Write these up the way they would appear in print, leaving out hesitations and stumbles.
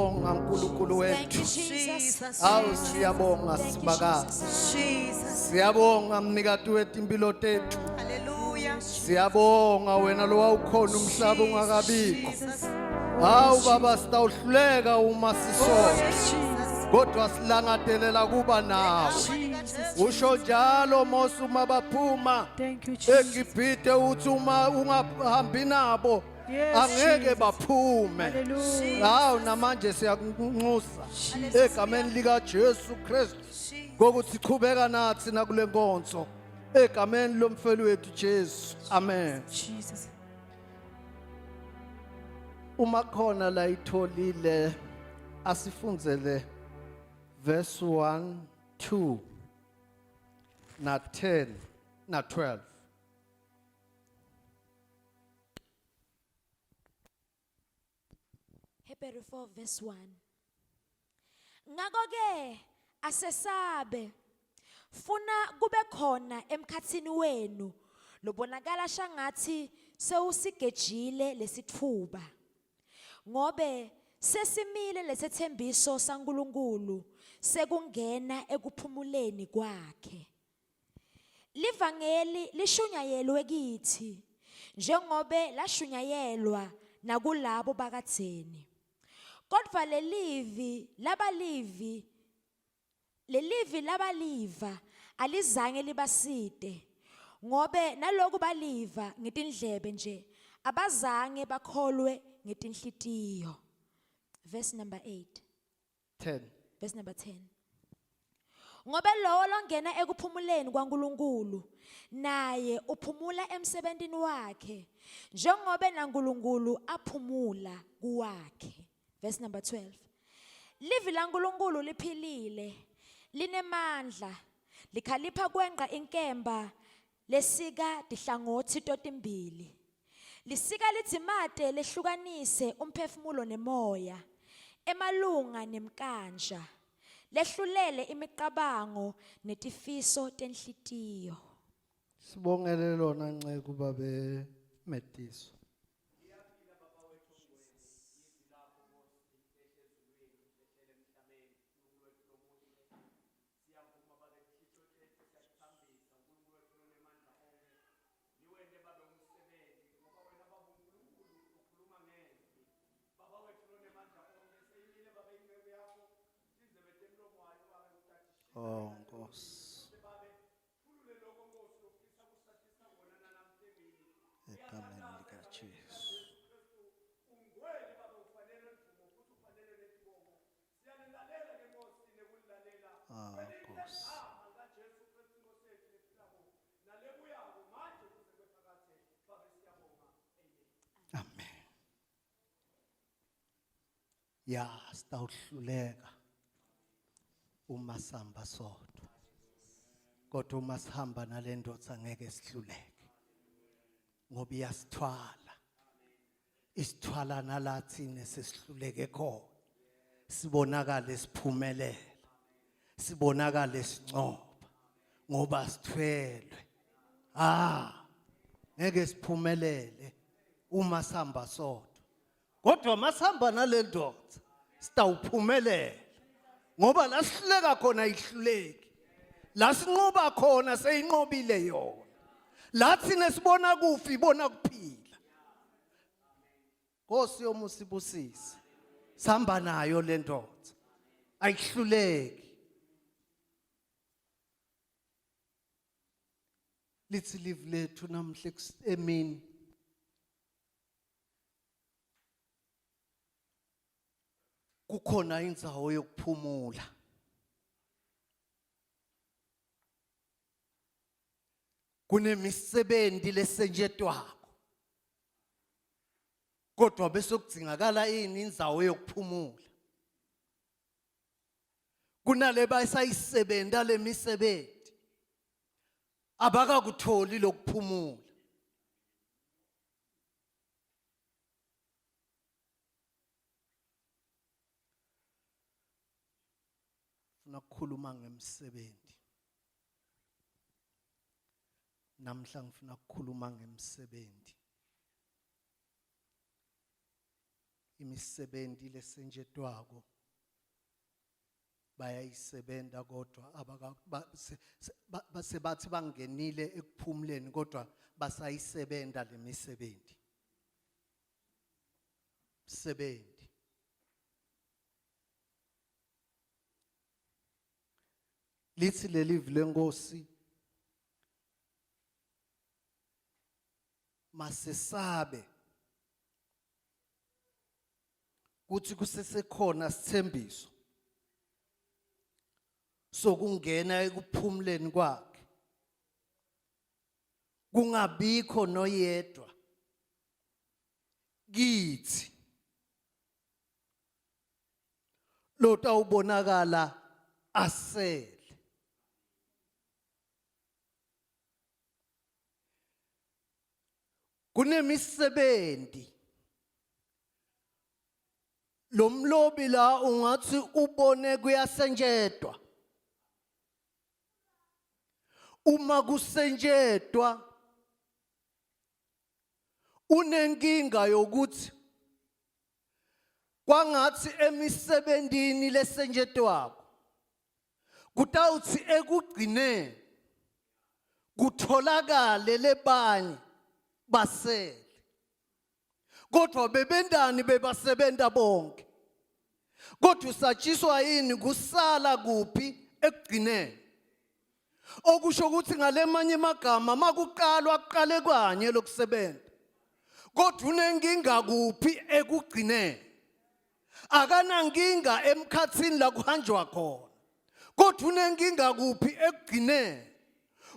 Siyabonga Nkulunkulu Thank you, wethu. Jesus. Awu siyabonga Thank you, Simakadze. Jesus. Jesus. Siyabonga mnikati wetimpilo tethu. Hallelujah. Siyabonga wena lowawukhona umhlaba ungakabikho. Jesus. Hawu baba sitawuhluleka uma sisonke. Jesus. Kodwa silangatelela kuba nawe. Usho njalo Mose uma baphuma Thank you, Jesus. eGibhite uthi uma ungahambi nabo Yes, angeke Jesus. baphume. Hallelujah. Hawu namanje siyakunxusa egameni lika Jesu Kristu ngokuthi qhubeka nathi nakule nkonzo egameni lomfeli wethu Jesu. Amen. Jesus. Uma khona la itholile asifundzele verse 1 2 na 10 na 12. Hebrew 4 verse 1. Ngakho ke asesabe funa kube khona emkhathini wenu lobonakala shangathi sewusigejile lesitfuba ngobe sesimile lesethembiso saNkuluNkulu sekungena ekuphumuleni kwakhe. Livangeli lishunyayelwe kithi njengobe lashunyayelwa nakulabo bakadzeni. Kodwa lelivi labalivi lelivi labaliva alizange libasite ngobe naloku baliva ngetindlebe nje abazange bakholwe ngetinhlitiyo. Verse number 8. 10. Verse number 10. Ngobe lowo longena ekuphumuleni kwaNkuluNkulu naye uphumula emsebentini wakhe njengobe naNkulunkulu aphumula kuwakhe. Verse number 12. Livi laNkulunkulu liphilile linemandla likhalipha kwenqa inkemba lesika dihlangothi totimbili. Lisika lidzimate lehlukanise umphefumulo nemoya, emalunga nemkanja, lehlulele imicabango netifiso tenhlitiyo. Sibongele lona nceku babe Metiso. Oh Nkosi. Egameni lika Jesu. Ah Nkosi. Amen. Ya sitawuhluleka uma sihamba sodwa. Kodwa uma sihamba nalendoda ngeke sihluleke. Ngoba iyasithwala. Isithwala nalathi nesesihluleke khona. Sibonakale siphumelela. Sibonakale sincoba ngoba sithwelwe. Ah ngeke siphumelele uma sihamba sodwa. Kodwa masihamba nalendoda sitawuphumelela. Ngoba la sihluleka khona ayihluleki. La sinqoba khona seyinqobile yona. La thina sibona kufa ibona kuphila. Nkosi yomusibusise. Sihamba nayo le ndoda. Ayihluleki. Lithi live lethu namhla emini. Kukhona indzawo yokuphumula. Kunemisebenzi lesenjetwako. Kodwa bese kudzingakala ini indzawo yokuphumula. Kunale bayisayisebenta lemisebenzi. Abakakutholi lokuphumula. Funa ukukhuluma ngemsebenzi. Namhla ngifuna ukukhuluma ngemsebenzi. Imisebenzi lesenjetwako bayayisebenta kodwa abaka sebathi bangenile ekuphumuleni kodwa basayisebenta lemisebenzi. Sebenzi. Lithi lelivi lenkosi masisabe kuthi kusesekhona sithembiso sokungena ekuphumuleni kwakhe kungabikho noyedwa kithi lotawubonakala asele. Kunemisebenzi lomlobi la ungathi ubone kuyasenjedwa. Uma kusenjedwa unenkinga yokuthi kwangathi emisebenzini lesenjedwako kutawuthi ekugcineni kutholakale lebanye basele kodwa bebendani bebasebenta bonke kodwa usatshiswa yini kusala kuphi ekugcineni okusho ukuthi ngalemanye amagama makuqalwa kuqale kanye lokusebenza kodwa unenkinga kuphi ekugcineni akanankinga emkhathini la kuhanjwa khona kodwa unenkinga kuphi ekugcineni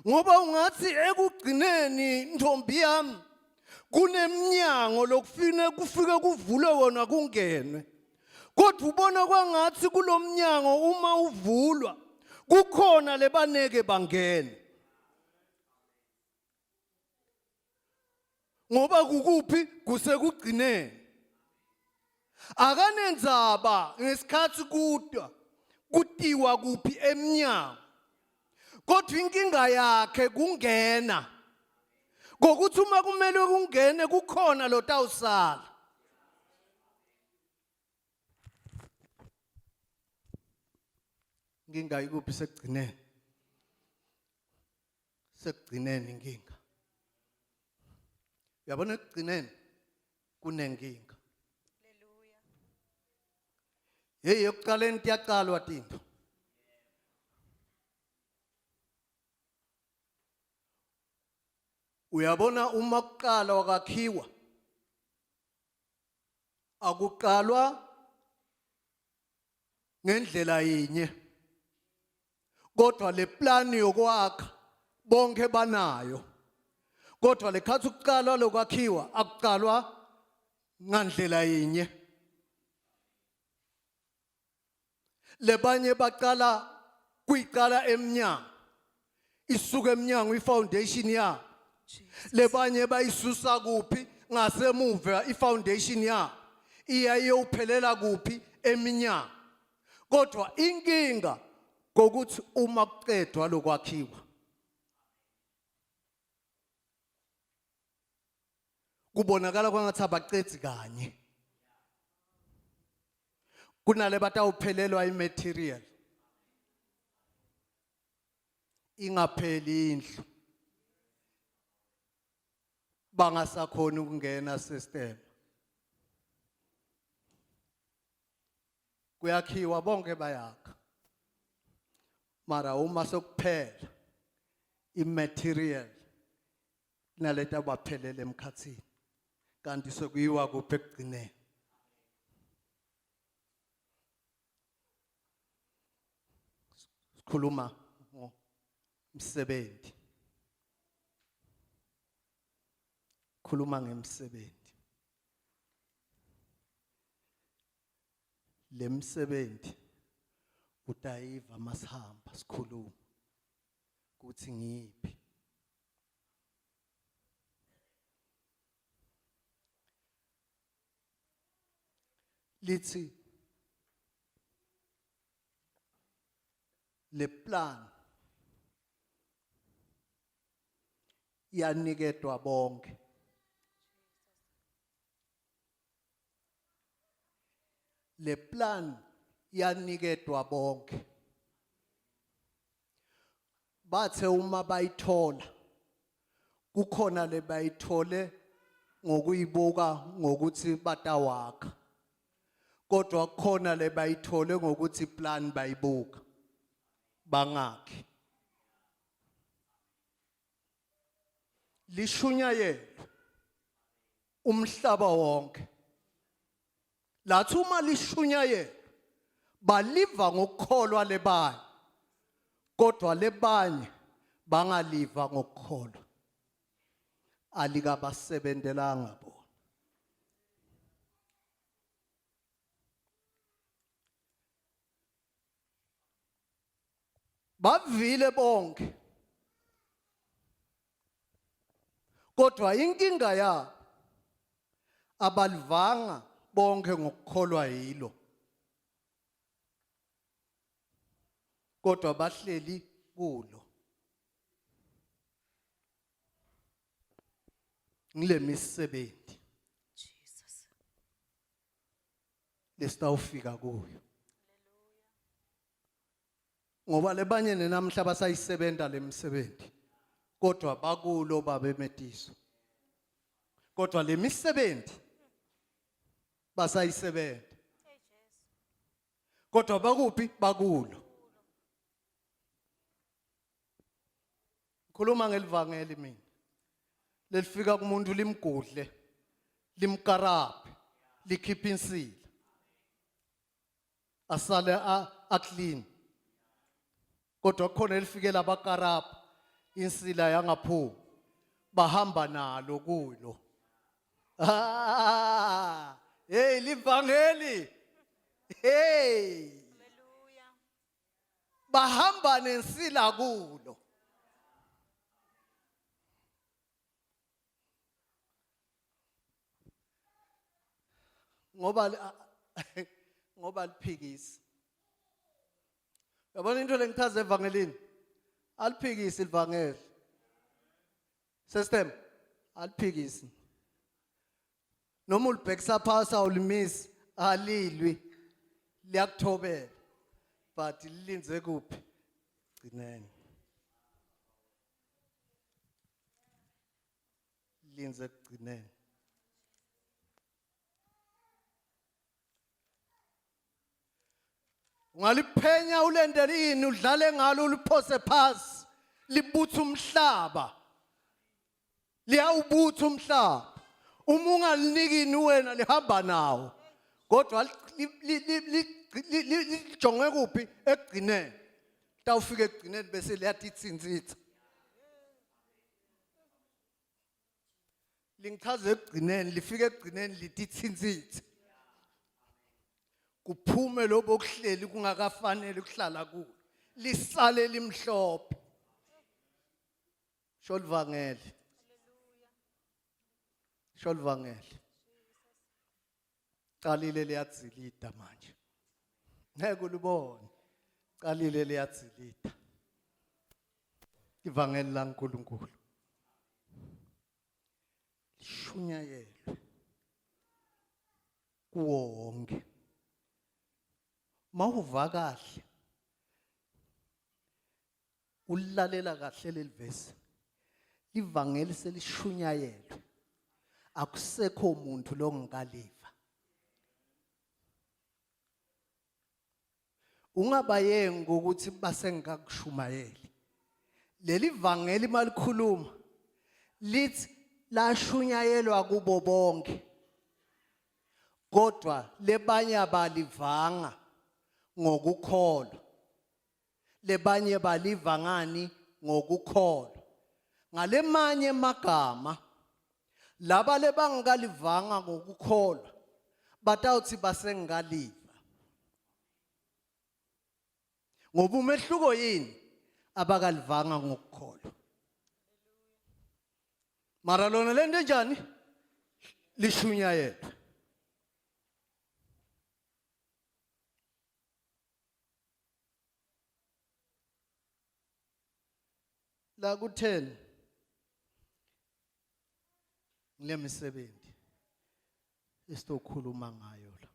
ngoba ungathi ekugcineni ntombi yami kuneminyango lokufine kufike kuvulwe wona kungenwe kodwa ubona kwangathi kulomnyango uma uvulwa kukhona lebaneke bangene ngoba kukuphi kusekugcineni akanenzaba ngesikhathi kudwa kutiwa kuphi emnyango kodwa inkinga yakhe kungena ngokuthi uma kumele kungene kukhona lotawusala. Inkinga ikuphi sekugcineni? Sekugcineni inkinga. Uyabona ekugcineni kunenkinga. Hallelujah. Hey ekuqaleni kuyaqalwa tinto. Uyabona uma kuqala wakakhiwa akuqalwa ngendlela yinye kodwa le plan yokwakha bonke banayo kodwa lekhathi ukuqalwa lokwakhiwa akuqalwa ngandlela yinye lebanye baqala kuyicala emnyango isuka emnyango ifoundation ya lebanye bayisusa kuphi ngasemuva ifoundation ya iya iyophelela kuphi eminyango kodwa inkinga ngokuthi uma kuqedwa lokwakhiwa kubonakala kwangathi abaqedzi kanye kunale batawuphelelwa imaterial ingapheli indlu bangasakhona ukungena system kuyakhiwa bonke bayakha mara uma sokuphela imaterial naleta baphelele emkhathini kanti sekuyiwa kuphi ekugcineni. Sikhuluma ngomsebenzi, khuluma ngemsebenzi, lemsebenzi utayiva masihamba sikhuluma kuthi ngiphi. Lithi le plan yaniketwa bonke. Le plan yanikedwa bonke. Bathe uma bayithola, kukhona lebayithole ngokuyibuka ngokuthi batawakha. Kodwa kukhona lebayithole ngokuthi plan bayibuka. Bangakhi. Lishunyayelwe umhlaba wonke. Lathi uma lishunyayelwe baliva ngokukholwa lebanye. Kodwa lebanye bangaliva ngokukholwa. Alikabasebendelanga bona. Bavile bonke. Kodwa inkinga yabo abalivanga bonke ngokukholwa yilo. Kodwa bahleli kulo. Ngile misebenzi. Jesus. Lesitawufika kuyo. Ngoba lebanye nenamhla basayisebenta lemisebenzi. Kodwa bakulo babemetiso. Kodwa lemisebenzi basayisebenta. Kodwa bakuphi bakulo. Khuluma ngelivangeli mina. Lelifika kumuntu limgudle, limkaraphe, likhipha insila. Asale a clean. Kodwa khona elifike labakarapha insila yangaphumi. Bahamba nalo kulo. Ah, hey livangeli. Hey. Bahamba nensila kulo. Ngoba ngoba liphikisi. Yabona into lengichaza evangelini? Aliphikisi ivangeli. System aliphikisi. Noma ulibhekisa phasi awulimisi alilwi. Liyakuthobela. But lilinze kuphi? Gcineni. Linze kugcineni. Ungaliphenya ulendele ini udlale ngalo uliphose phasi libutha umhlaba. Liyawubutha umhlaba. Uma ungalinikini wena lihamba nawo. Kodwa lijonge kuphi ekugcineni. Tawufika ekugcineni bese liyatitsintsitsa. Lingichaza ekugcineni lifika ekugcineni lititsintsitse. Kuphume lobo kuhleli kungakafanele ukuhlala kulo. Lisale limhlophe. Sholivangeli. Sholivangeli. Qalile liyadzilida manje. Ngeke ulibone. Qalile liyadzilida. Ivangeli laNkuluNkulu. Lishunyayelwe kuwo wonke. Mawuva kahle. Ulalela kahle leli verse. Ivangeli selishunyayelwe. Akusekho umuntu longakaliva. Ungabayengi ukuthi basengakushumayeli. Leli vangeli malikhuluma lithi lashunyayelwa kubo bonke. Kodwa lebanye abalivanga ngokukholwa. Lebanye baliva ngani ngokukholwa. Ngalemanye magama laba lebangalivanga ngokukholwa batawuthi basengaliva. Ngoba umehluko yini abakalivanga ngokukholwa. Mara lona lento enjani lishunyayelwe. La ku-10 ngile misebenzi esitokhuluma ngayo la.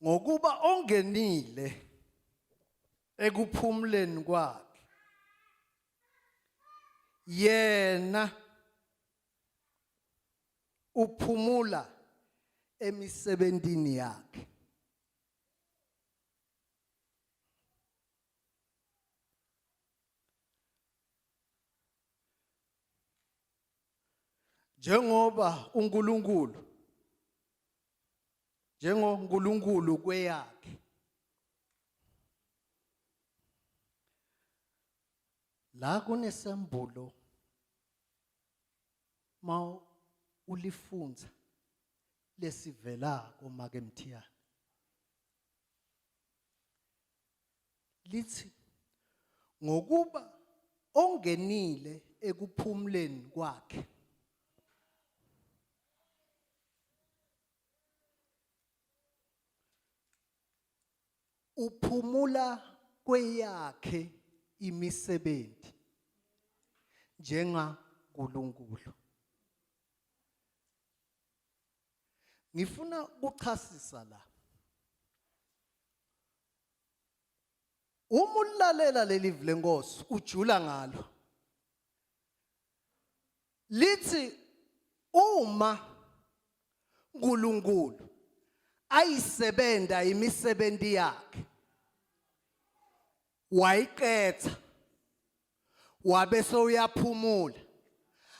Ngokuba ongenile ekuphumuleni kwakhe yena uphumula emisebentini yakhe. Njengoba uNkulunkulu njengoNkulunkulu kweyakhe la kunesembulo ma ulifunza lesivelako make Mthiyane lithi ngokuba ongenile ekuphumleni kwakhe uphumula kweyakhe imisebenzi njengaNkulunkulu. Ngifuna ukuchasisa la. Uma ulalela leli lenkosi ujula ngalo. Lithi uma uNkulunkulu ayisebenda imisebenzi yakhe wayiqetha wabe sewuyaphumula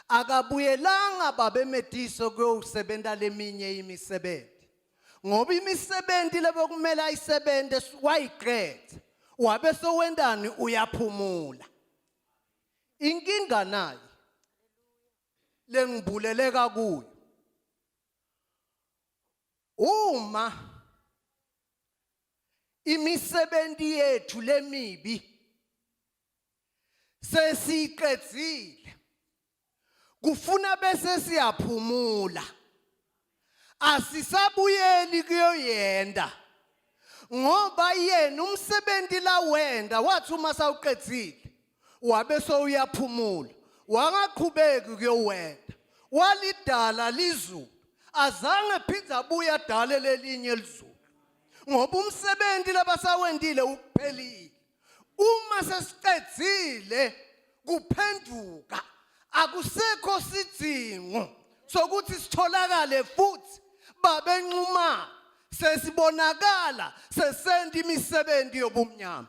akabuyelanga babemediso kuyosebenta leminye imisebenzi ngoba imisebenzi lebekumele ayisebente wayiqetha wabe sewendani uyaphumula. Inkinga naye lengibuleleka kuyo uma imisebenzi yethu lemibi sesiqedzile kufuna bese siyaphumula asisabuyeli kuyoyenda ngoba yena umsebenzi la wenda wathi uma sawuqedzile wabe sowuyaphumula wangaqhubeki kuyowenda walidala lizulu azange phinde abuye adale lelinye lizulu ngoba umsebenzi labasawendile uphelile. Uma sesiqedzile kuphenduka akusekho sidingo sokuthi sitholakale futhi babenxuma sesibonakala sesenta imisebenzi yobumnyama.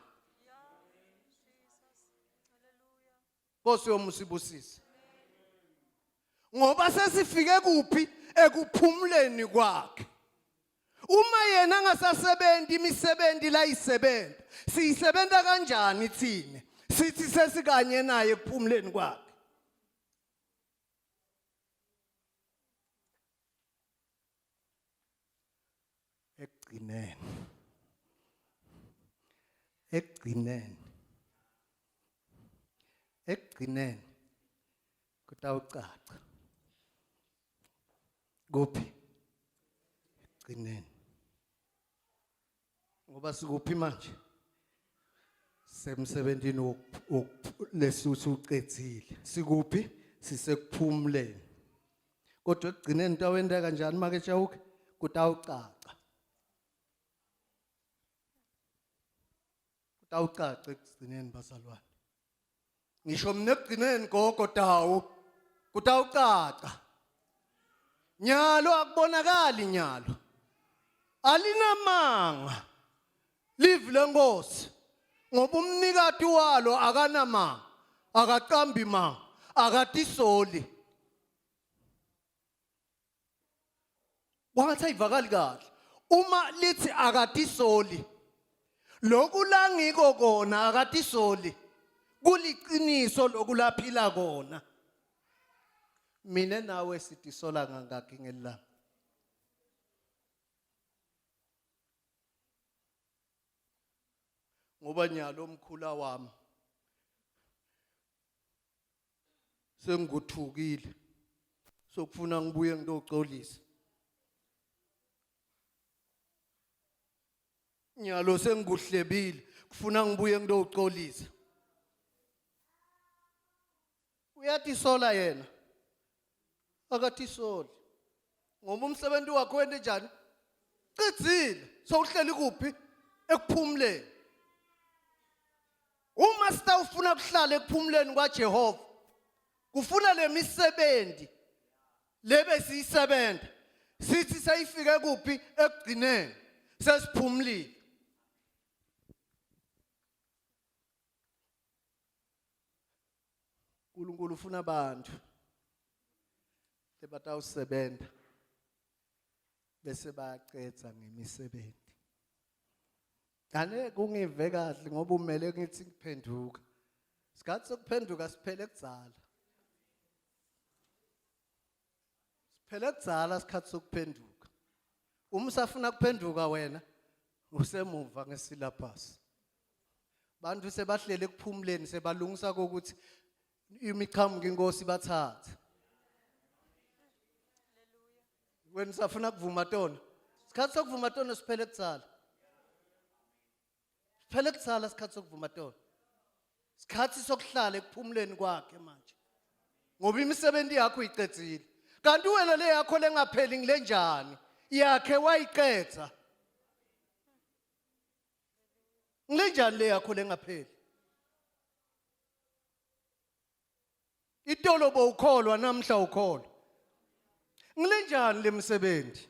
Nkosi yomusibusise ngoba sesifike kuphi ekuphumuleni kwakhe. Uma yena angasasebenzi imisebenzi layisebenza siyisebenza kanjani thina sithi sesikanye naye ekuphumuleni kwakhe? Ekugcineni ekugcineni ekugcineni kutawucaca kuphi ekugcineni ngoba sikuphi manje semsebenzini lesuthu ucedzile sikuphi sisekuphumuleni kodwa ekugcineni tawenta kanjani make chauke kutawucaca kutawucaca ekugcineni bazalwane ngisho mina ekugcineni gogo dawu kutawucaca nyalo akubonakali nyalo alinamanga live lenkosi ngoba umnikati walo akanamanga akaqambi manga akatisoli Kwangathi ayivakali kahle. Uma lithi akatisoli lokhu la ngiko kona akatisoli kuliqiniso lokhu laphila kona. Mina nawe sitisola kangaki ngelanga? Ngoba nyalo omkhula wami sengikuthukile sokufuna ngibuye ngitocolisa nyalo sengikuhlebile kufuna ngibuye ngitocolisa. Uyatisola yena akatisoli ngoba umsebenzi wakhe wente njani? Qedzile, sowuhleli kuphi? Ekuphumuleni. Uma sitawufuna kuhlala ekuphumuleni kwaJehova, kufuna lemisebenzi lebe siyisebenza. Sithi seyifike kuphi ekugcineni, sesiphumulile. uNkulunkulu ufuna abantu lebatawusebenza bese bayacetha ngemisebenzi. Kane kungive kahle ngoba umele ngithi ngiphenduka. Isikhathi sokuphenduka siphele kudzala. Siphele kudzala isikhathi sokuphenduka. Uma usafuna kuphenduka wena usemuva ngesilabhasi. Bantu sebahlele ekuphumuleni sebalungisa kokuthi imiqhamuka inkosi bathathe. Wena usafuna kuvuma tona. Isikhathi sokuvuma tona siphele kudzala. Siphele kudzala isikhathi sokuvuma tona. Isikhathi sokuhlala ekuphumuleni kwakhe manje. Ngoba imisebenzi yakho uyicedzile. Kanti wena le yakho lengapheli ngilenjani? Yakhe wayiqedza. Ngilenjani le yakho lengapheli? Itolo bowukholwa namhla ukholwa. Ngilenjani lemsebenzi?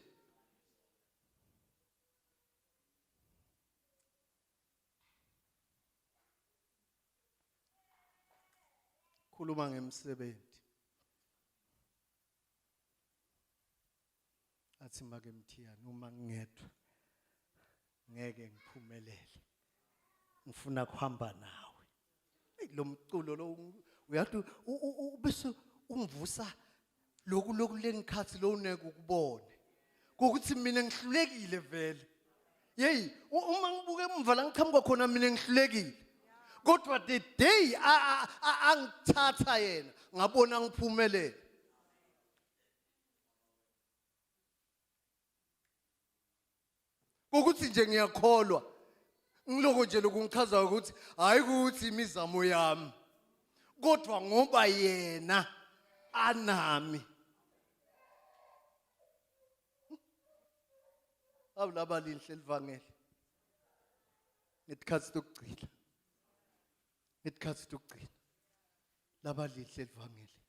Khuluma ngemsebenzi. Athi make Mthiyane uma ngingedwa ngeke ngiphumelele. Ngifuna kuhamba nawe. Hey lo mculo lo uyathi bese ungivusa lokhu lokhu lengikhathi lo uneke ukubone. Kokuthi mina ngihlulekile vele. Hey uma ngibuka emva la ngiqhamuka khona mina ngihlulekile. Kodwa the day angithatha yena ngabona ngiphumelele. Ukuthi nje ngiyakholwa. Ngiloko nje lokungichaza ukuthi hayi ukuthi imizamo yami. Kodwa ngoba yena anami. Awu laba lihle livangeli. Ngetikhathi tokugcina. Ngetikhathi tokugcina. Laba lihle livangeli.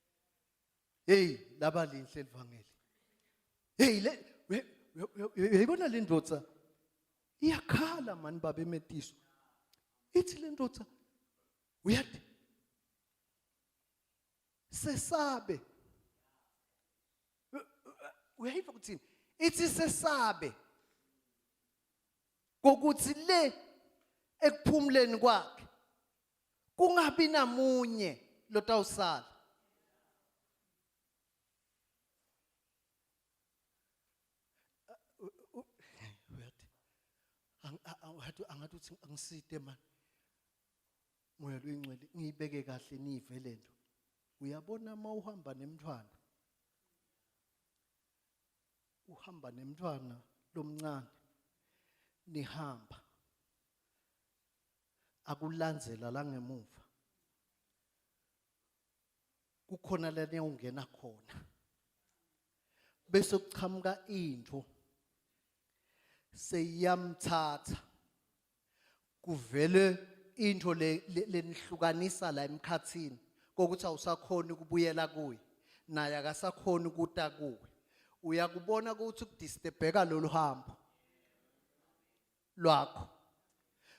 Hey laba lihle livangeli. Hey le uyayibona le ndoda iyakhala mani baba emetiso. Ithi le ndoda uyathi sesabe. Uyayiva ukuthini? Ithi sesabe kokuthi le ekuphumuleni kwakhe kungabi namunye lotawusala. Uyathi angathi angathi uthi angiside man. Moya loyingcwele ngiyibeke kahle nive lento. Uyabona uma uhamba nemntwana. Uhamba nemntwana lomncane. Nihamba. Akulandzela la ngemuva. Kukhona la niyawungena khona. Bese kuchamuka into seyiyamthatha. Kuvele into le lenihlukanisa la emkhathini kokuthi awusakhoni ukubuyela kuye naye akasakhoni ukuta kuwe. Uyakubona ukuthi kudisturbeka lolu hambo lwakho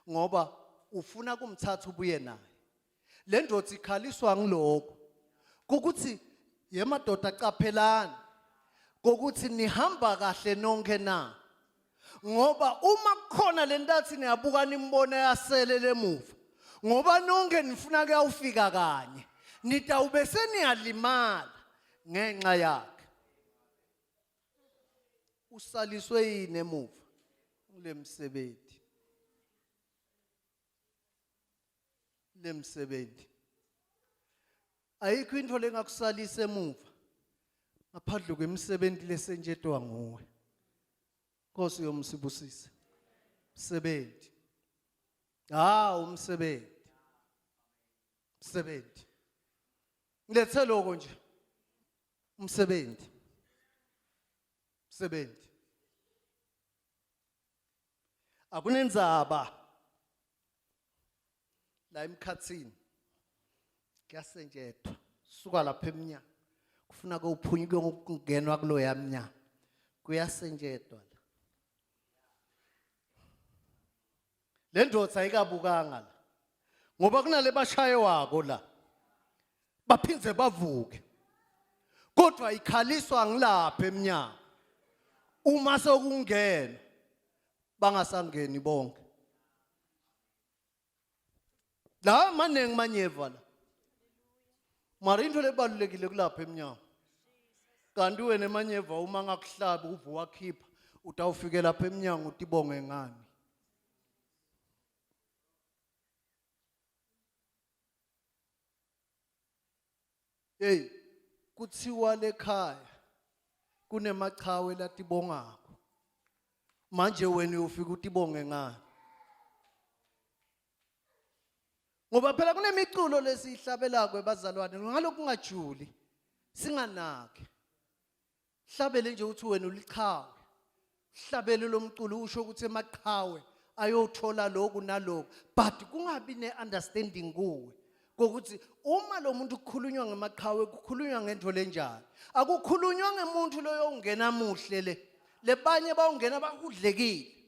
ngoba ufuna kumthatha ubuye naye. Le ndoda ikhaliswa ngiloko ukuthi yemadoda qaphelani kokuthi nihamba kahle nonke na, ngoba uma kukhona lentathi niyabuka nimbona yasele lemuva ngoba nonke nifuna kuyawufika kanye nitawube seniyalimala ngenxa yakhe. Usaliswe yini emuva kulemsebenzi? Lemsebenzi ayikho into lengakusalisa emuva ngaphandle kwemisebenzi lesentshetwa nguwe. Nkosi yomsibusise. Msebenzi. Ah umsebenzi. Msebenzi. Ngilethe lokho nje. Umsebenzi. Msebenzi. Akunendzaba la emkhathini kuyasenjethwa suka lapha emnyango kufuna kuyophunyuke ukungenwa kuloya mnyango kuyasenjethwa la. Le ndoda ayikabukanga la ngoba kunale bashaye wako la baphindze bavuke kodwa ikhaliswa ngilapha emnyango uma sokungena bangasangeni bonke la maningi manyeva la mara into lebalulekile kulapha emnyango kanti wena emanyeva uma ngakuhlabi uvu wakhipha utawufike lapha emnyango utibonge ngani Hey kuthiwa lekhaya kunemachawe latibongako manje wena uyofika utibonge ngani ngoba phela kunemiculo lesiyihlabelako ebazalwane ngalokhu ungajuli singanaki hlabele nje uthi wena uliqhawe hlabele lomculo usho ukuthi emaqhawe ayothola lokhu nalokhu but kungabi ne-understanding kuwe kokuthi uma lo muntu kukhulunywa ngemaqhawe kukhulunywa ngento lenjani akukhulunywa ngemuntu loyo ungena muhle le lebanye bawungena bahudlekile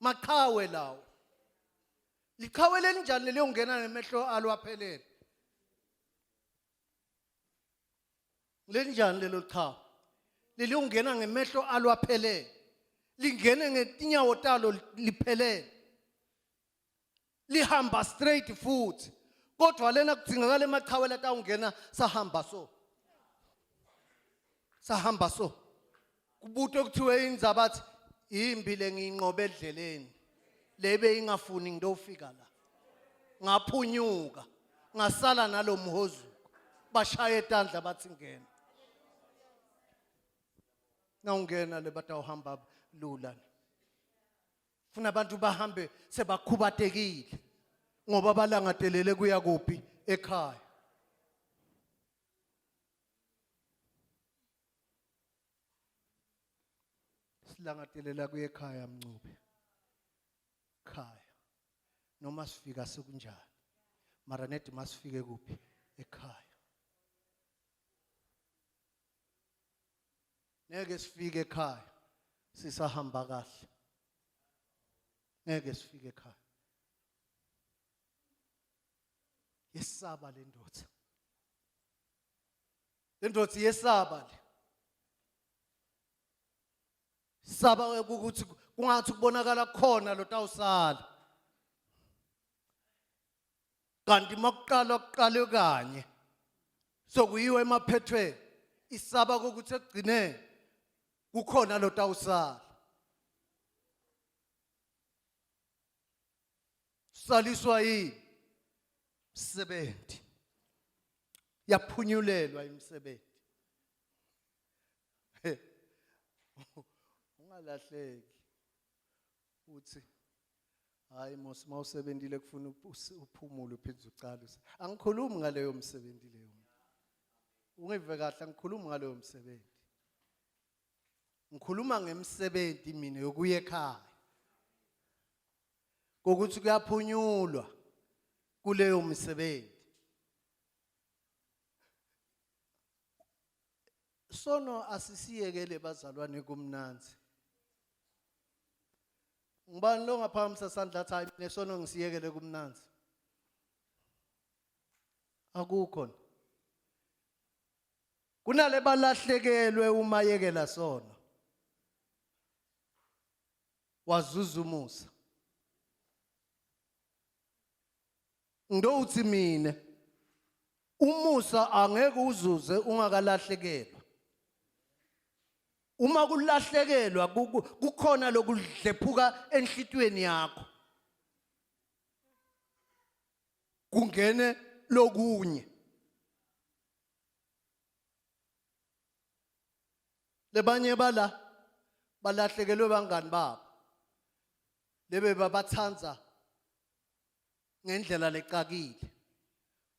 maqhawe lawo liqhawe lelinjani leliyongena nemehlo alo aphelele Lelinjani lelo qhawe? Leliyongena ngemehlo alo aphelele. Lingene ngetinyawo talo liphelele. Lihamba straight futhi. Kodwa lena kudingakala emaqhawe latawungena sahamba so. Sahamba so. Kubutwe kuthiwe indzaba athi imbi lengiyinqobe edleleni. Lebe ingafuni ngidofika la. Ngaphunyuka. Ngasala nalomhozuko. Bashaya etandla bathi ngena. Nawungena le batawuhamba lula. Funa abantu bahambe sebakhubatekile ngoba balangatelele kuya kuphi ekhaya. Silangatelela kuye ekhaya Mncube. Khaya. Noma sifika sekunjani. Mara nedi masifike kuphi ekhaya. Ngeke sifike ekhaya sisahamba kahle. Ngeke sifike ekhaya. Yesaba le ndoda. Le ndoda iyesaba le. Saba ukuthi kungathi kubonakala khona lo tawusala. Kanti makuqala kuqale kanye. Sokuyiwa emaphethweni isaba ukuthi ekugcineni kukhona lo tawusala. Saliswa yini? Msebenzi. Yaphunyulelwa imisebenzi. Ungalahleki. Uthi hayi mos mawusebenzile kufuna uphumule uphinde uqale. Angikhulumi ngaleyo msebenzi leyo. Ungive kahle angikhulumi ngaleyo msebenzi. Ngikhuluma ngemsebenzi mina yokuya ekhaya. Kokuthi kuyaphunyulwa kuleyo misebenzi. Sono asisiyekele bazalwane kumnanzi. Ngibani lo ngaphakamisa sandla athi hayi mina sono ngisiyekele kumnanzi. Akukho. Kunale balahlekelwe uma yekela sono. Wazuza umusa. Ngidowuthi mina umusa angeke uzuze ungakalahlekelwa. Uma kulahlekelwa kukhona lokudlephuka enhlitweni yakho. Kungene lokunye. Lebanye bala balahlekelwe bangani babo. Lebe babathanza ngendlela lecakile.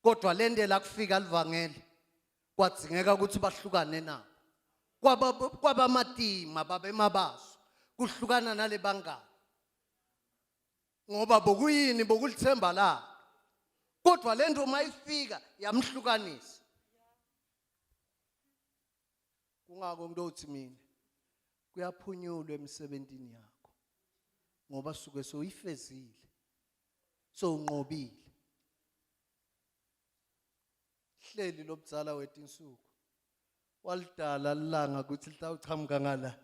Kodwa lendlela kufika livangeli kwadzingeka ukuthi bahlukane nabo. Kwaba kwabamatima babemabaso. Kuhlukana nale bangani. Ngoba bokuyini bokulithemba la. Kodwa lento mayifika yamhlukanisa. Kungako ngiyothi mina kuyaphunyulwa emsebenzini yakho. Ngoba suke soyifezile. Sowunqobile. Hleli lobuzala wetinsuku. Walidala lilanga ukuthi litawuchamuka ngala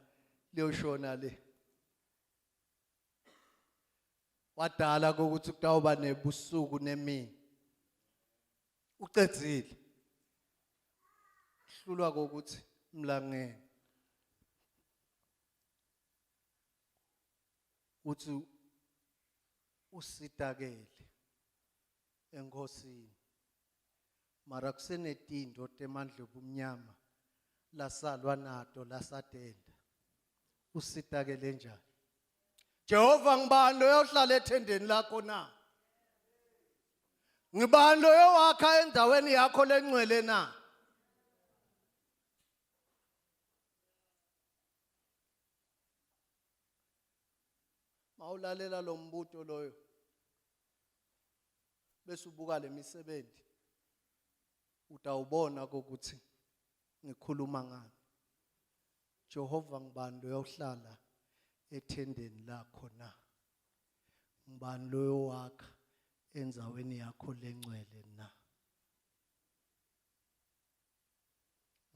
liyoshona le. Wadala ukuthi kutawuba nebusuku nemini. Ucedzile. Hlulwa kokuthi mlangeni. Uthi usitakele enkosini. Mara kusenetinto temandla obumnyama lasalwa nato lasatenda. Usitakele njani? Jehova ngibani loyohlala ethendeni lakho na? Ngibani loyowakha endaweni yakho lengcwele na? Mawulalela lo mbuto loyo bese ubuka lemisebenzi utawubona ukuthi ngikhuluma ngani. Jehova ngibani loyohlala ethendeni lakho na? Ngibani loyowakha endzaweni yakho lengcwele na?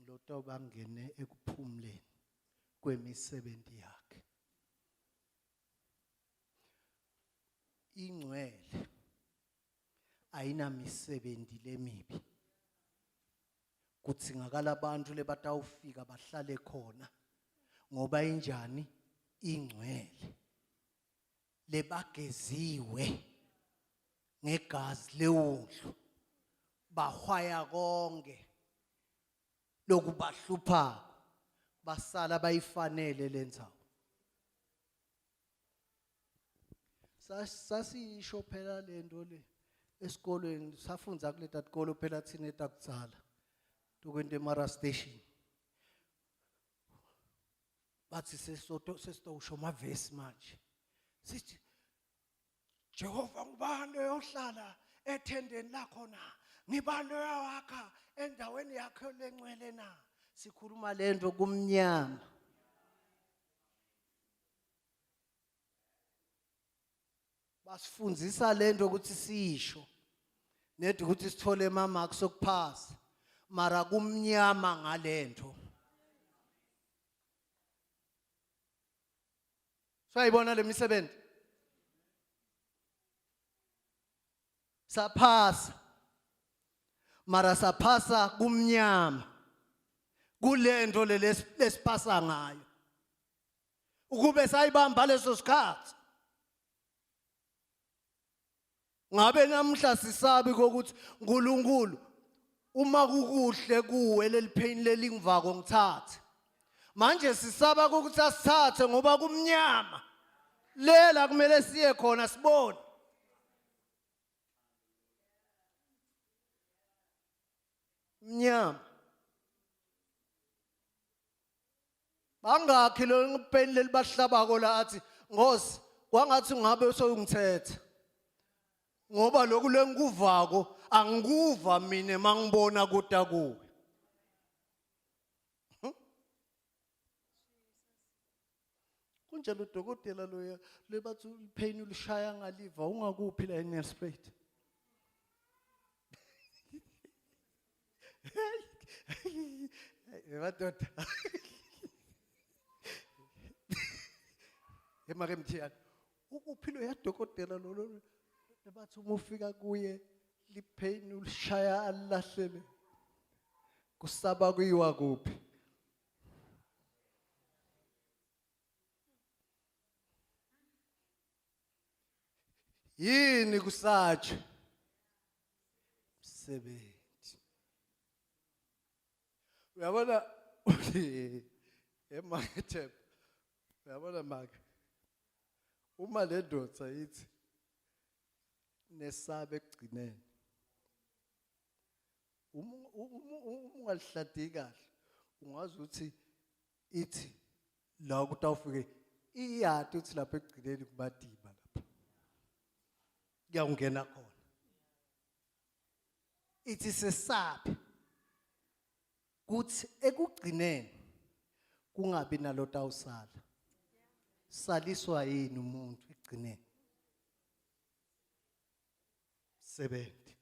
Loto bangene ekuphumleni kwemisebenzi yakhe. Ingcwele ayinamisebenzi lemibi. Kudzingakala abantu lebatawufika bahlale khona ngoba injani ingcwele lebageziwe ngegazi lewundlu bahwaya konke lokubahluphako basala bayifanele lendzawo. Sasisho phela lento le esikolweni safundza kuleta tikolo phela thina etakudzala tukwente Mara station. Bathi sesitowusho amavesi manje. Sithi Jehova ngubani loyohlala ethendeni lakho na? Ngibani loyawakha endaweni yakho lengcwele na? Sikhuluma lento kumnyama. Basifundzisa lento ukuthi sisho. Nedi ukuthi sithole ama marks okuphasa. Mara kumnyama ngalento. Sayibona lemisebenzi. Saphasa. Mara saphasa kumnyama. Kulento lesiphasa ngayo. Ukube sayibamba leso sikhathi. Ngabe namhla sisabi kokuthi uNkulunkulu uma kukuhle kuwe leli pain lelingivako ngithathe. Manje sisaba ukuthi asithathe ngoba kumnyama. Lela kumele siye khona sibone. Mnyama. Bangakhi lo pain leli bahlabako la athi Nkosi kwangathi ungabe usongithetha. Ngoba lokhu lengikuvako angikuva mina mangibona kuta kuwe. Kunjalo udokotela loya lebathi ipain ulishaya ngaliva ungakuphi la eNelspruit. Madoda. Emake mthiyana. Ukuphi lo yadokotela lo lo bathi uma ufika kuye lipain ulishaya alilahlele. Kusaba kuyiwa kuphi? Yini kusatshe? Msebenzi. Uyabona emakethe. Uyabona make. Uma le ndoda ithi nesabe ekugcineni. Uma ungalihladi kahle ungazi ukuthi ithi la kutawufike Iyati uthi lapha ekugcineni kubadiba lapha. Kuyawungena khona. Ithi sesabe kuthi ekugcineni kungabi nalotawusala. Saliswa yini umuntu ekugcineni? Sebenzi.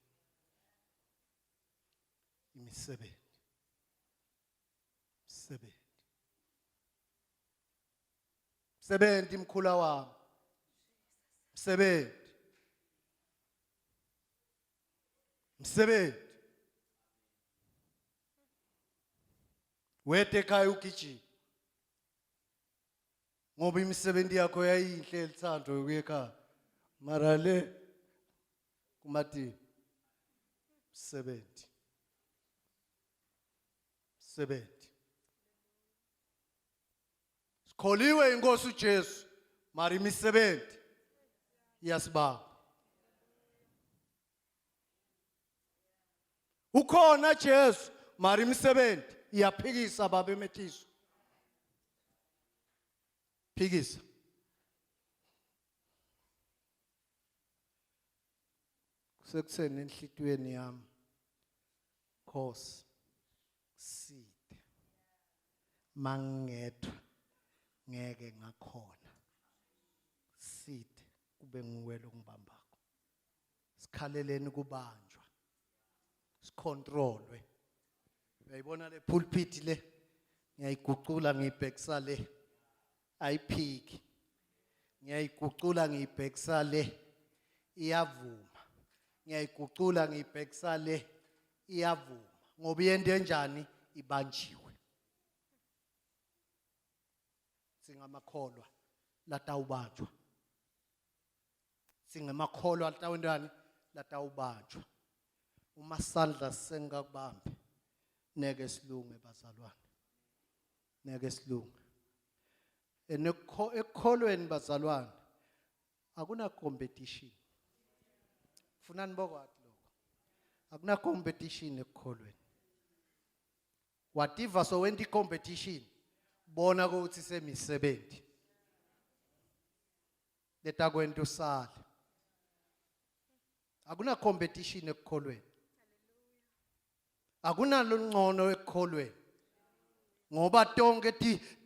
Imisebenzi. Msebenzi. Msebenzi mkhula wami. Msebenzi. Msebenzi. Wete ekhaya ugijima. Ngoba imisebenzi yakho yayinhle elithando yokuya ekhaya. Mara le kumatima. Msebenzi. Msebenzi. Sikholiwe inkosi uJesu mara imisebenzi iyasibamba. Ukhona Jesu mara imisebenzi iyaphikisa baba emethiso. Phikisa. Kusekuseni enhlitiyweni yami. Nkosi side. Mangedwa ngeke ngakhona. Side kube nguwe lokubambako. Sikhaleleni kubanjwa. Sicontrolwe. Uyayibona le pulpit le? Ngiyayigucula ngiyibhekisa le. Ayiphiki. Ngiyayigucula ngiyibhekisa le. Iyavuma. Ngiyayigucula ngiyibhekisa le. Iyavuma. Ngoba iyento enjani ibanjiwe. Singamakholwa latawubanjwa. Singamakholwa latawentani latawubanjwa. Uma sandla sengakubambi neke silunge bazalwane. Neke silunge. Ekukholweni bazalwane akuna competition. Funani bokwathi lokho. Akuna competition ekukholweni. Wativa so wenta competition bona ukuthi semisebenzi. Letakwenta usale. Akuna competition ekukholweni. Akunalo ngcono ekukholweni. Ngoba tonke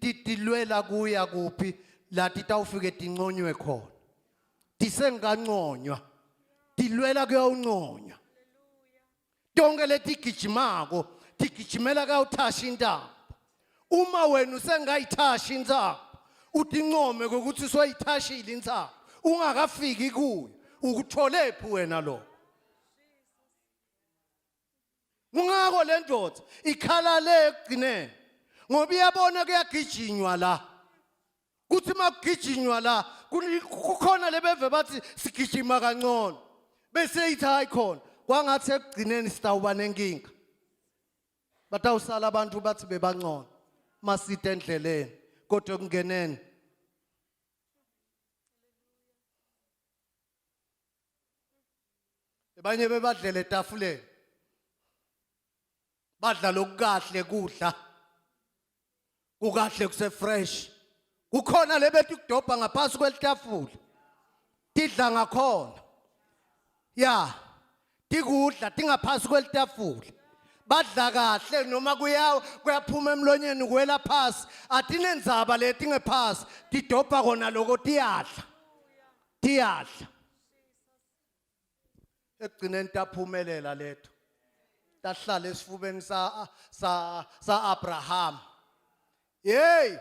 tilwela kuya kuphi la titawufike tinconywe khona. Tisenganconywa. Tilwela kuyawunconywa. Tonke letigijimako tigijimela kuyawuthasha intambo. Uma wena usengayithasha intambo utincome ukuthi usoyithashile intambo ungakafiki kuyo ukuthole phi wena lokho? Kungako le ndoda ikhala le ekugcineni ngoba iyabona kuyagijinywa la. Kuthi makugijinywa la kukhona lebeve bathi sigijima kancane. Bese ithi hayi khona kwangathi ekugcineni sitawuba nenkinga. Batawusala abantu bathi bebancane maside endleleni kodwa ekungeneni abanye bebadlela etafuleni badla lokukahle kudla kukahle kuse fresh kukhona lebethi kudobha ngaphansi kwelitafula tidla ngakhona ya tikudla tingaphansi kwelitafula badla kahle noma kuya kuyaphuma emlonyeni kuwela phasi atinendzaba leti ngephasi tidobha kona loko tiyadla tiyadla ekugcineni taphumelela letho tahlala esifubeni sa sa sa Abraham. Hey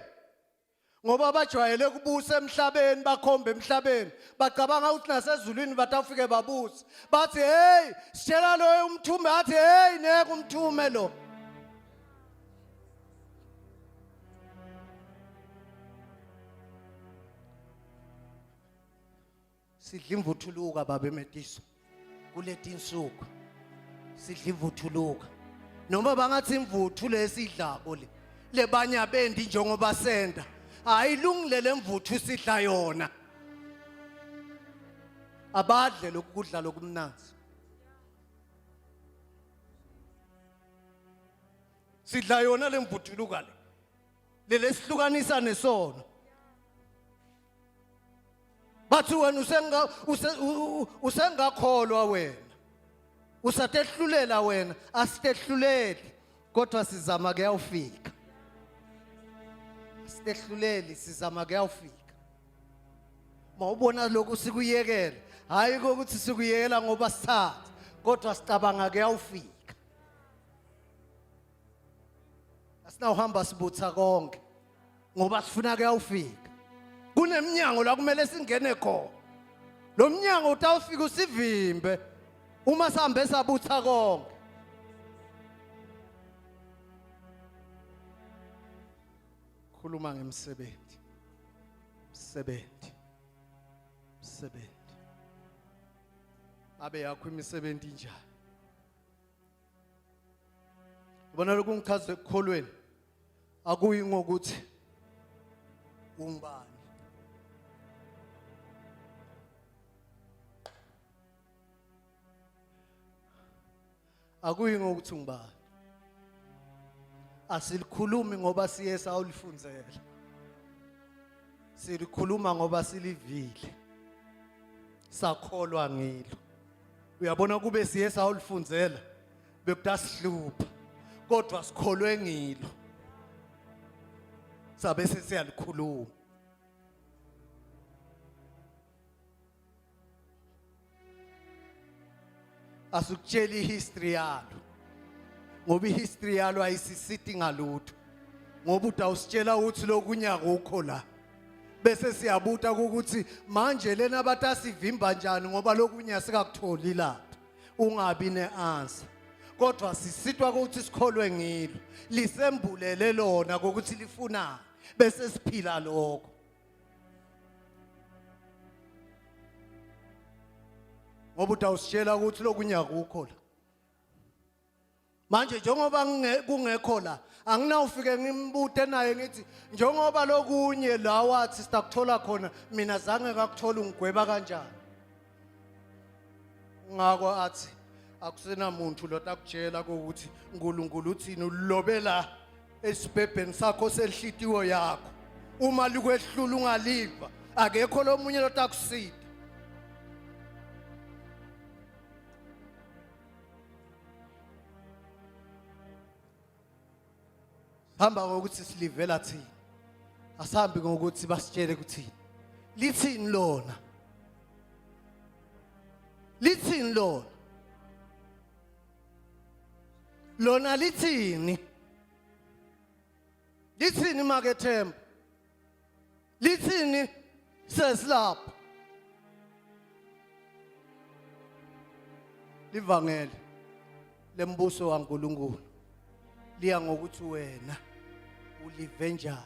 ngoba bajwayele kubusa emhlabeni bakhombe emhlabeni bacabanga ukuthi nasezulwini batawufike babuse bathi hey sitshela loyo umthume athi hey neke umthume lo. Sidla imvuthuluka baba emetiso kuleti insuku sidla imvuthuluka noma bangathi imvuthu lesidlako le lebanya bendi njengoba senda ayilungile lemvuthu sidla yona abadle lokudla lokumnanzi sidla yona lemvuthuluka le lelesihlukanisa nesono. Bathi wena usengakholwa wena. Usatehlulela wena, asitehluleli kodwa sizama kuyawufika. Asitehluleli sizama kuyawufika. Mawubona lokhu sikuyekela, hayi ukuthi sikuyekela ngoba sithatha, kodwa sicabanga kuyawufika. Asinawuhamba sibutha konke ngoba sifuna kuyawufika. Kuneminyango la kumele singene khona. Lo mnyango utawufika usivimbe uma sihambe sabutha konke. Khuluma ngemsebenzi. Msebenzi. Msebenzi. Abe yakho imisebenzi injani? Ubona lokhu ngichaza ekukholweni akuyi ngokuthi ungubani. Akuyi ngokuthi ungubani. Asilikhulumi ngoba siye sawulifundzela. Silikhuluma ngoba silivile. Sakholwa ngilo. Uyabona kube siye sawulifundzela bekutasihlupha kodwa sikholwe ngilo. Sabe sesiyalikhuluma. Asikutsheli ihistory yalo. Ngoba ihistory yalo ayisisiti ngalutho. Ngoba utawusitshela ukuthi lokunye akukho la. Bese siyabuta ukuthi manje lena batasivimba njani ngoba lokunye asikakutholi lapha. Ungabi neanswer. Kodwa sisitwa ukuthi sikholwe ngilo. Lisembulele lona ukuthi lifunani bese siphila lokho. Ngoba utawusitshela ukuthi lokunye akukho la. Manje njengoba kungekho la anginawufike ngimbute naye ngithi njengoba lokunye la wathi sitakuthola khona mina zange ngakuthola ungigweba kanjani. Ngakho athi akusenamuntu lotakutshela ukuthi uNkulunkulu uthini ulobela esibhebheni sakho senhlitiyo yakho. Uma likwehlula ungaliva akekho lomunye lotakusida. Hamba ngokuthi silivela thina. Asambi ngokuthi basitshele ukuthini. Lithini lona? Lithini lona? Lona lithini? Lithini make Themba? Lithini sesilapha? Livangeli lembuso kaNkuluNkulu liya ngokuthi wena ulive njani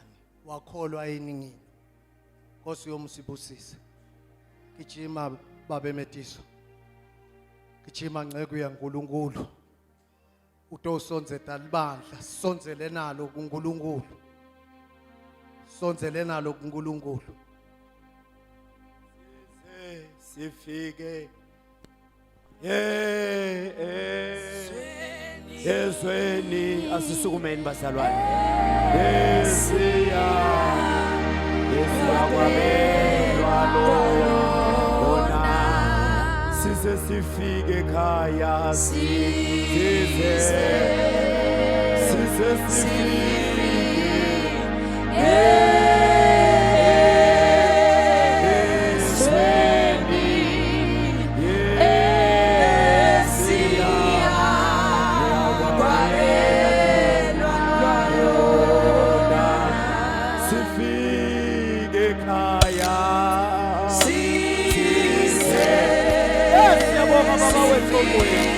wakholwa yini ngilo. Nkosi yomsibusise. Gijima babe Metiso. Gijima nceku yaNkuluNkulu. Utosondzeta libandla sondzele nalo kuNkulunkulu. Sondzele nalo kuNkulunkulu. Sifike ezweni asisukumeni bazalwane esiya esiyakwabelwa lona size sifike ekhaya size size sifike Sifike ekhaya size siyabonga baba wethu omoyeni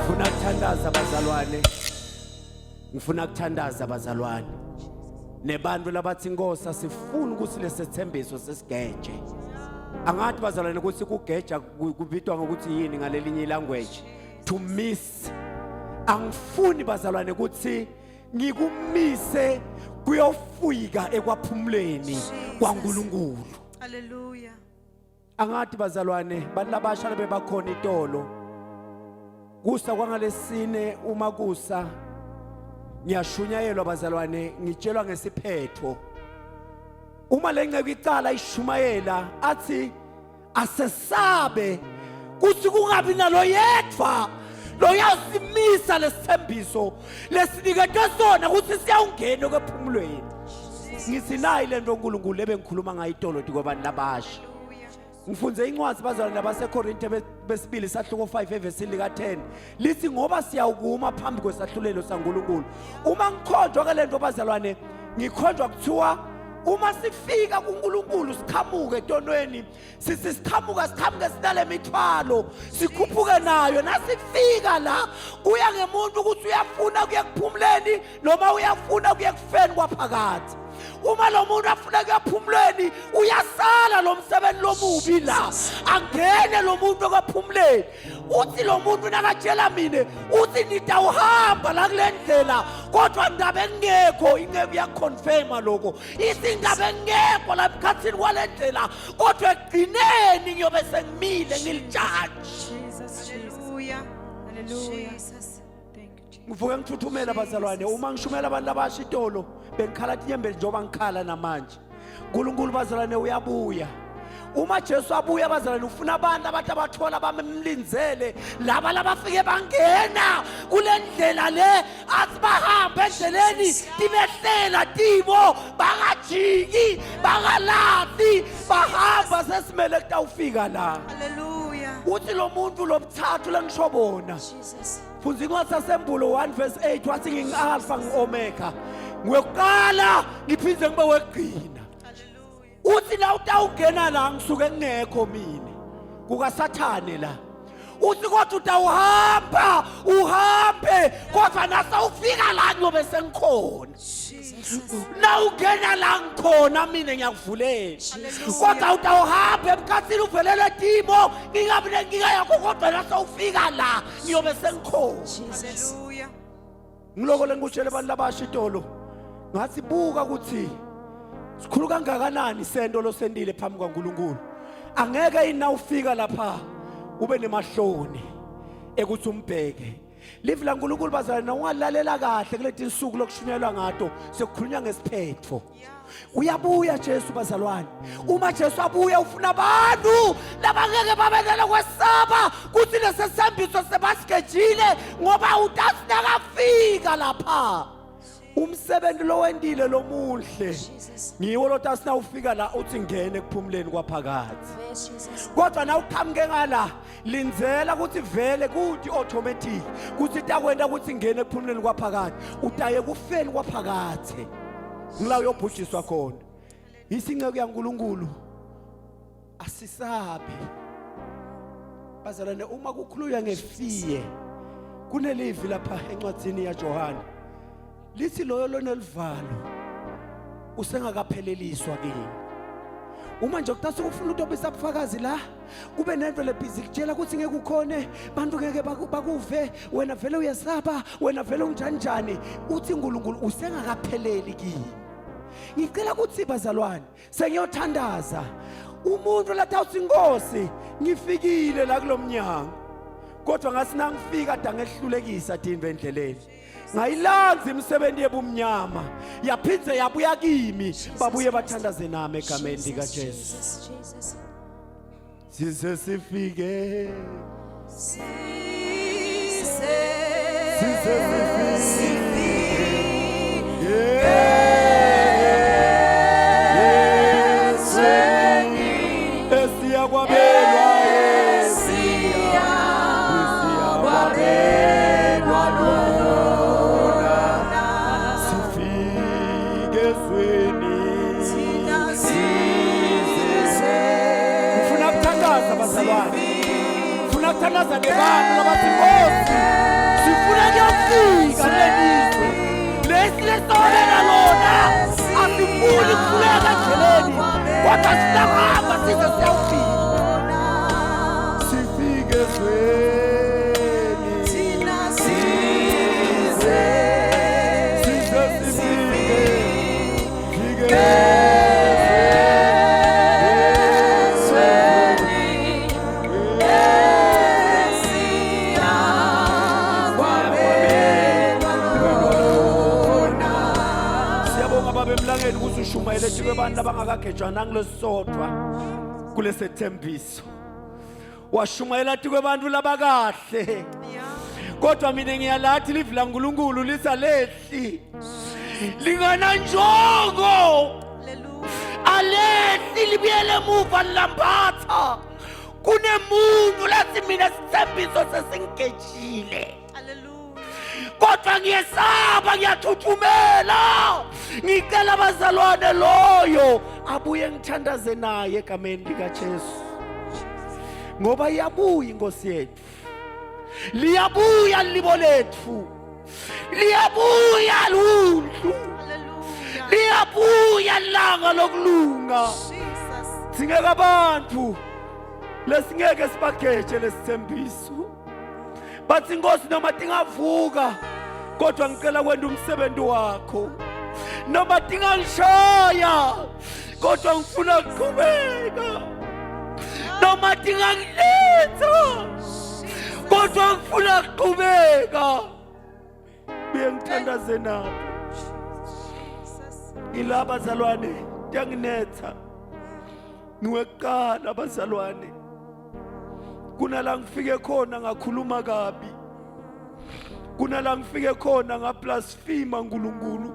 Funa kuthandaza bazalwane. Ngifuna kuthandaza bazalwane. Nebantu labathi inkosi asifuni ukuthi lesethembiso sesigeje. Angathi bazalwane ukuthi kugeja kubitwa ngokuthi yini ngalelinye ilanguage to miss. Angifuni bazalwane ukuthi ngikumise kuyofika ekwaphumuleni kwaNkulunkulu. Hallelujah. Angathi bazalwane bantu labasha bebakhona itolo. Kusa kwangalesine uma kusa ngiyashunyayelwa bazalwane ngitshelwa ngesiphetho. Uma lenceke icala ishumayela athi asesabe kuthi kungabi nalo yedwa loyasimisa lesithembiso lesiniketwe sona ukuthi siyawungena ekwephumulweni. Ngithi nayi lento uNkulunkulu ebengikhuluma ngayo itolo kwabantu labasha. Ngifunze incwadi bazalwane nabaseKorinte besibili sahluko 5 evesini lika-10 lithi ngoba siyawukuma phambi kwesahlulelo saNkulunkulu. Uma ngikhonjwa ke lento bazalwane ngikhonjwa kuthiwa uma sifika kuNkulunkulu siqhamuke etonweni sisi siqhamuka siqhamuke sinale mithwalo sikhuphuke nayo nasifika la kuya ngemuntu ukuthi uyafuna kuye kuphumuleni noma uyafuna kuye kufeni kwaphakathi. Uma lo muntu afuna kuyaphumuleni uyasala lo msebenzi lomubi la angene lo muntu okwaphumuleni. Uthi lo muntu nakatshela mina uthi nitawuhamba la kule ndlela kodwa ndaba engekho ingeke uyaconfirma lokho ithi indaba engekho la emkhathini kwale ndlela kodwa ekugcineni ngiyobe sengimile ngilijaji. Jesus, Hallelujah. Hallelujah. Jesus. Thank you, Jesus. Ngivuke ngithuthumela bazalwane uma ngishumela abantu abasha itolo bengikhala tinyembezi njengoba ngikhala namanje. uNkulunkulu bazalwane uyabuya. Uma Jesu abuya bazalwane ufuna abantu abathi abathola bamlinzele laba labafike bangena kule ndlela le athi bahambe endleleni tibehlela tibo bangajiki bangalahli bahamba sesimele kutawufika la. Hallelujah. Uthi lo muntu lobuthathu lengisho bona. Jesus. Fundza incwadi sasembulo 1 verse 8 wathi ngingu-alfa ngi-omega ngiwekuqala ngiphinde ngibe wekugcina. Uthi la utawungena la ngisuke ngingekho mina kukasathane la. Uthi kodwa utawuhamba uhambe kodwa nasawufika la ngiyobe sengikhona. Na ungena la ngikhona mina ngiyakuvulela. Kodwa utawuhamba emkhathini uvelele timo ngingabi nenkinga yakho kodwa nasawufika la ngiyobe sengikhona. Hallelujah. Ngiloko lengikutshela abantu labasha itolo ngathi buka ukuthi sikhulu kangakanani isento losendile phambi kwaNkulunkulu. Angeke yini na ufika lapha ube nemahloni ekuthi umbheke. Livi laNkulunkulu bazalwane ungalalela kahle kuleti insuku lokushunyelwa ngato sekukhulunywa ngesiphetho. Uyabuya Jesu bazalwane. Uma Jesu abuya ufuna abantu labangeke babe kwesaba kuthi lesesembiso sebasigejile ngoba utathi nakafika lapha umsebenzi lowendile lomuhle ngiwo lotathi nawufika la uthi ngene ekuphumuleni kwaphakathi. Yes, Jesus. Kodwa na uqhamuke ngala lindzela ukuthi vele kuthi automatic kuthi takwenda ukuthi ngene ekuphumuleni kwaphakathi utaye kufeni kwaphakathi ngila uyobhujiswa khona. Isinceku yaNkulunkulu asisabi bazalwane. Uma kukhulunywa ngefiye kunelivi lapha encwadzini yaJohane lithi loyo lonelivalo usengakapheleliswa kimi. Uma nje kuthatha ukufuna utobisa ubufakazi la kube nento lebhizi kutshela ukuthi ngeke ukhone bantu ngeke bakuve wena vele uyesaba wena vele unjani njani uthi uNkulunkulu usengakapheleli kimi. Ngicela ukuthi bazalwane sengiyothandaza umuntu lathi awuthi inkosi ngifikile la kulomnyango kodwa ngathi nangifika dangehlulekisa tindwe endleleni ngayilanza imisebenzi yebumnyama yaphindze yabuya kimi babuye bathandaze nami egameni lika Jesu. Jesus, Jesus. Size sifike Size size sifike esiyakwabelwa esiyakwabelwa lona sifike ezweni. Ngifuna kuthandaza bazalwane, ngifuna kuthandaza nebantu labathi Nkosi sifuna kuyofika kulelizwe. lesowabela lona asifuni kuhluleka endleleni kodwa sitahamba size siyawufika sifike ezweni Thina size size sifike fike ezweni esiyakwabelwa lona. Siyabonga baba emlangeni ukuthi ushumayele thina abantu abangakagejwana ngilesisodwa kulesethembiso. Washumayela tikwe abantu labakahle. Kodwa mina ngiyalathi livi laNkulunkulu lisalehli. Lingananjongo. Hallelujah. Alehli libuyele emuva lilambatha. Kunemuntu lathi mina sithembiso sesingigejile. Hallelujah. Kodwa ngiyesaba ngiyathuthumela ngicela abazalwane loyo abuye ngithandaze naye egameni likaJesu ngoba iyabuya inkosi yethu liyabuya libo lethu liyabuya lundlu Hallelujah. liyabuya langa lokulunga Jesus. singeke abantu lesingeke sibageje lesithembiso bathi inkosi noma tingavuka kodwa ngicela kwenda umsebenzi wakho noma tingangishaya kodwa ngifuna ukuqhubeka noma tingangiletha kodwa ngifuna ukuqhubeka buye ngithandaze nabo Jesus. ngilaba bazalwane tiyanginetha ngiwekuqala bazalwane kunala ngifike khona ngakhuluma kabi kunala ngifike khona ngablasphema uNkulunkulu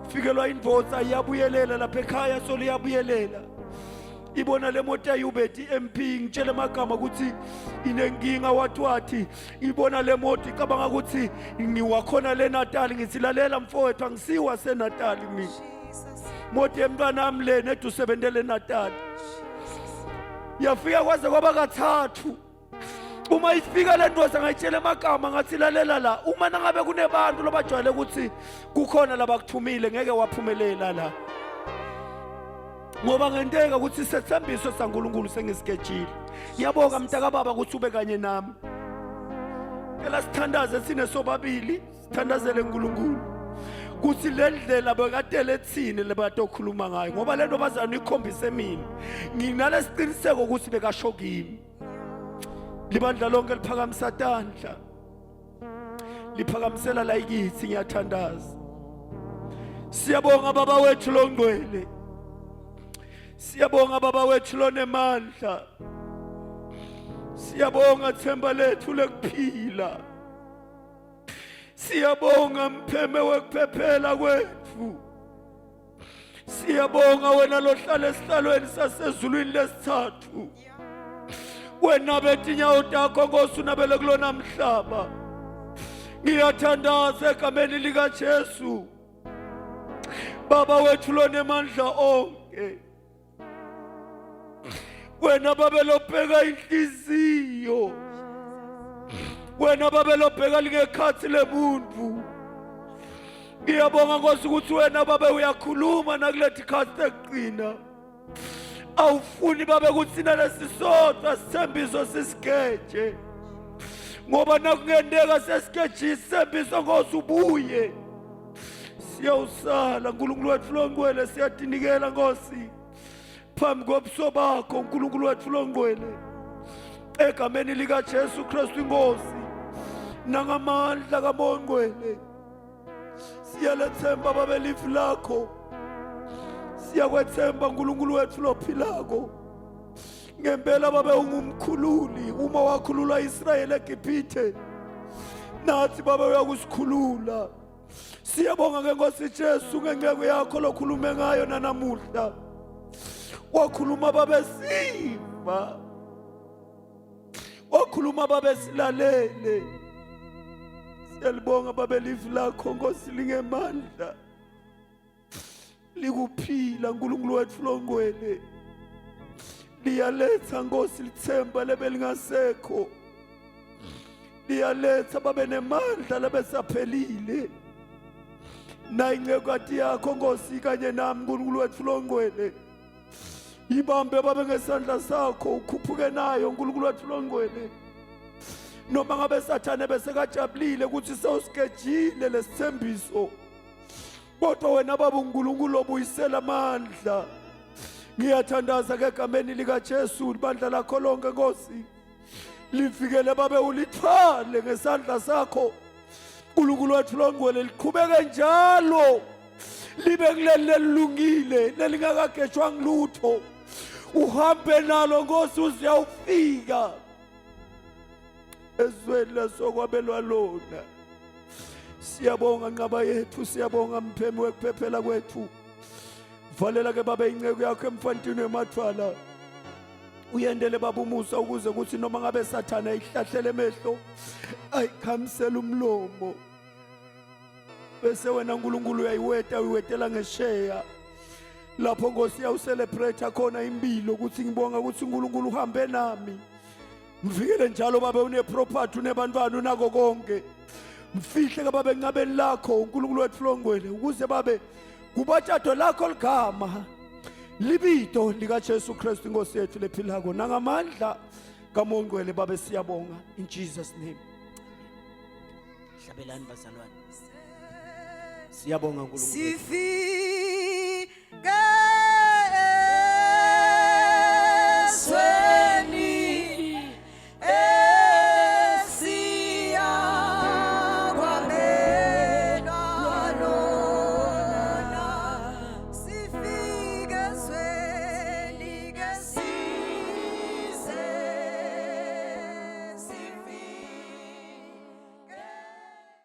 fikelwa indvodza iyabuyelela lapha ekhaya solo iyabuyelela ibona le moto yayubeti MP ngitshele amagama ukuthi inenkinga wathi wathi ibona le moto icabanga ukuthi ngiwakhona le Natal ngithi lalela mfowethu angisiwa seNatal mina moto yemntwanami le nedi usebentele eNatal yafika kwaze kwaba kathathu uma ifika le ndoda ngayitshela amagama ngathi lalela la uma nangabe kunebantu lobajwayele ukuthi kukhona labakuthumile ngeke waphumelela la ngoba ngenteka ukuthi isethembiso saNkulunkulu sengisigejile ngiyabonga mntakababa ukuthi ube kanye nami phela sithandaze sine sobabili sithandazele uNkulunkulu kuthi le ndlela bekatele thini lebatokhuluma ngayo ngoba le nto bazana ikhombise mina nginalesiqiniseko ukuthi bekasho kimi libandla lonke liphakamisa tandla liphakamisela la ikithi ngiyathandaza siyabonga baba wethu longcwele siyabonga baba wethu lonemandla siyabonga themba lethu lekuphila Siyabonga mpheme wekuphephela kwethu. Siyabonga wena lohlala esihlalweni sasezulwini lesithathu. Wena bethi inyawo takho Nkosi unabele kulona mhlaba. Ngiyathandaza egameni likaJesu. Baba wethu lonemandla onke. Wena babe lobheka inhliziyo. Wena babe lobheka lingekhathi lemuntu. Ngiyabonga Nkosi ukuthi wena babe uyakhuluma nakulethi khathi tekugcina. Awufuni babe kuthi nalesisodwa sithembiso sisigeje. Ngoba nakungenteka sesigeje isithembiso Nkosi ubuye. Siyawusala uNkulunkulu wethu longcwele siyatinikela Nkosi. Phambi kobuso bakho uNkulunkulu wethu longcwele egameni likaJesu Kristu inkosi nangamandla kaMoya ongcwele siyalethemba babe lifu lakho siyakwethemba uNkulunkulu wethu lophilako ngempela babe ungumkhululi uma wakhulula Israyeli eGibhithe nathi babe uyakusikhulula Siyabonga ke Nkosi Jesu ngenceku yakho lokhulume ngayo nanamuhla. Wakhuluma babesiva. Wakhuluma babesilalele. Siyalibonga babe livi lakho Nkosi lingemandla. Likuphila uNkulunkulu wethu longcwele. Liyaletha Nkosi lithemba lebelingasekho. Liyaletha babe nemandla lebesaphelile. Nayincekati yakho Nkosi kanye nami uNkulunkulu wethu longcwele. Ibambe babe ngesandla sakho ukhuphuke nayo uNkulunkulu wethu longcwele. Noma ngabe sathane besekajabulile ukuthi sewusigejile lesithembiso. Kodwa wena baba uNkulunkulu obuyisela amandla. Ngiyathandaza ke egameni likaJesu ibandla lakho lonke Nkosi. Livikele babe ulithwale ngesandla sakho. uNkulunkulu wethu longcwele liqhubeke njalo libe kuleli lelungile nelingakagejwa ngilutho uhambe nalo Nkosi uze uyawufika ezweni lasokwabelwa lona siyabonga nqaba yethu siyabonga mphemi wekuphephela kwethu valela ke baba inceku yakho emfantini wemathwala uyendele baba umusa ukuze kuthi noma ngabe sathana ihlahlele emehlo ayikhamisela umlomo bese wena uNkulunkulu uyayiweta uyiwetela ngesheya lapho Nkosi yawucelebrate khona impilo ukuthi ngibonga ukuthi uNkulunkulu uhambe nami mvikele njalo babe uneproperty unebantwana unako konke mfihle ke babe encabeni lakho uNkulunkulu wethu longcwele ukuze babe kubatshado lakho ligama libito likaJesu Kristu inkosi yethu lephilako nangamandla kaMongcwele babe siyabonga in Jesus name hlabelani bazalwane siyabonga uNkulunkulu Sifike.